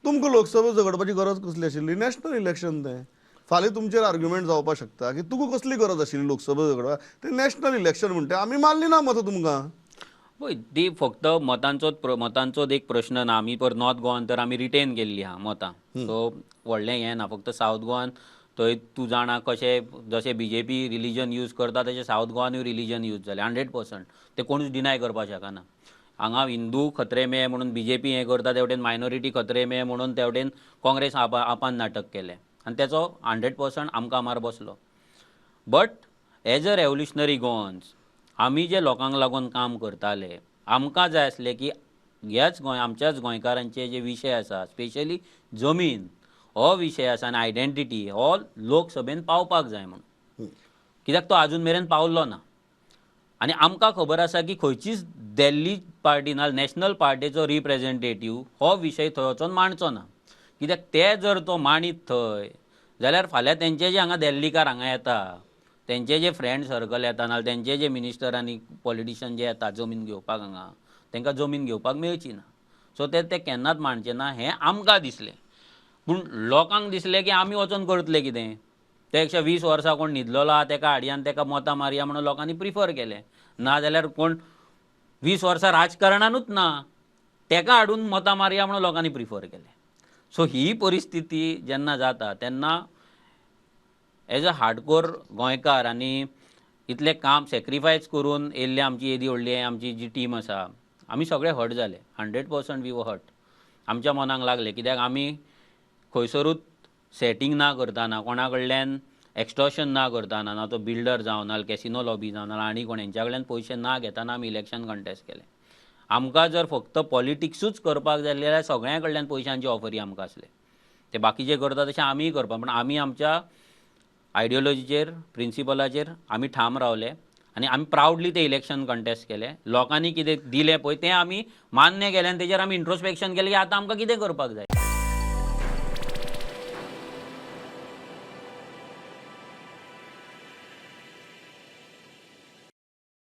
तुमकां लोकसभा झगडपाची गरज कसली आशिल्ली? नॅशनल इलेक्शन तें. फाल्यां तुमचेर आर्ग्युमेंट जावपाक शकता की तुका कसली गरज आशिल्ली लोकसभा झगडपाक, तें नॅशनल इलेक्शन म्हणटा, आमी मारली ना मतां तुमकां. पळय, ती फक्त मतांचोच एक प्रश्न ना. आमी पर नॉर्थ गोवान तर आमी रिटेन केल्ली आहा मतां, सो व्हडलें हें ना. फक्त सावथ गोवान थंय तूं जाणा कशें, जशें बीजेपी रिलीजन यूज करता तशें सावथ गोवानूय रिलीजन यूज जालें 100%. ते कोणूच डिनाय करपाक शकना. हांगा हिंदू खतरे में म्हणून बीजेपी हें करता, तेवटेन मायनॉरिटी खतरे में म्हणून तेवटेन काँग्रेस आपान नाटक केलें आनी तेचो 100% आमकां मार बसलो. But as a revolutionary Goans आमी जे लोकांक लागून काम करताले, आमकां जाय आसलें की ह्याच गोंय आमच्याच गोंयकारांचे जे विशय आसा, स्पेशली जमीन हो विशय आसा आनी आयडेंटिटी हो लोकसभेन पावपाक जाय म्हणून, कित्याक तो आजून मेरेन पावल्लो ना. आनी आमकां खबर आसा की खंयचीच दिल्ली पार्टी ना नॅशनल पार्टीचो रिप्रेजेंटेटीव हो विशय थंय वचोन मांडचो ना, कित्याक ते जर तो मांडीत थंय जाल्यार फाल्यां तेंचे जे हांगा दिल्लीकार हांगा येता, तेंचे जे फ्रेंड सर्कल येता, नाल्यार तेंचे जे मिनिस्टर आनी पॉलिटिशन जे येता जमीन घेवपाक हांगा, तांकां जमीन घेवपाक मेळची ना. सो ते ते केन्नाच मांडचे ना हें आमकां दिसलें. पूण लोकांक दिसलें की आमी वचोन करतले कितें, ते पेक्षा 20 वर्सां कोण न्हिदलेलो आहा तेका हाडया आनी तेका मतां मारया म्हणून लोकांनी प्रिफर केलें. ना जाल्यार कोण 20 वर्सां राजकारणानूच ना तेका हाडून मतां मारया म्हणून लोकांनी प्रिफर केलें. सो ही परिस्थिती जेन्ना जाता तेन्ना एज अ हार्डकोर गोंयकार आनी इतलें काम सॅक्रिफायस करून येयल्ले आमची येदी व्हडली आमची जी टीम आसा, आमी सगळे हर्ट जाले. 100% we were hurt. आमच्या मनाक लागलें, कित्याक आमी खंयसरूच सेटींग ना करतना, कोणा कडल्यान एक्स्टॉर्शन ना करतना, ना तो बिल्डर जावं, ना कॅसिनो लॉबी जावं, ना आनी कोण, हेंच्या कडल्यान पयशे ना घेतना आमी इलेक्शन कंटेस्ट केलें. आमकां जर फक्त पॉलिटिक्सूच करपाक जाय जाल्यार सगळ्यां कडल्यान पयशांची ऑफरी आमकां आसले. ते बाकीचे करता तशें आमीय करपा, पूण आमी आमच्या आयडियोलॉजीचेर प्रिंसिपलाचेर आमी ठाम रावले आनी आमी प्रावडली ते इलेक्शन कंटेस्ट केले. लोकांनी कितें दिलें पळय तें आमी मान्य केलें आनी तेजेर आमी इंट्रोस्पेक्शन केलें की आतां आमकां कितें करपाक जाय.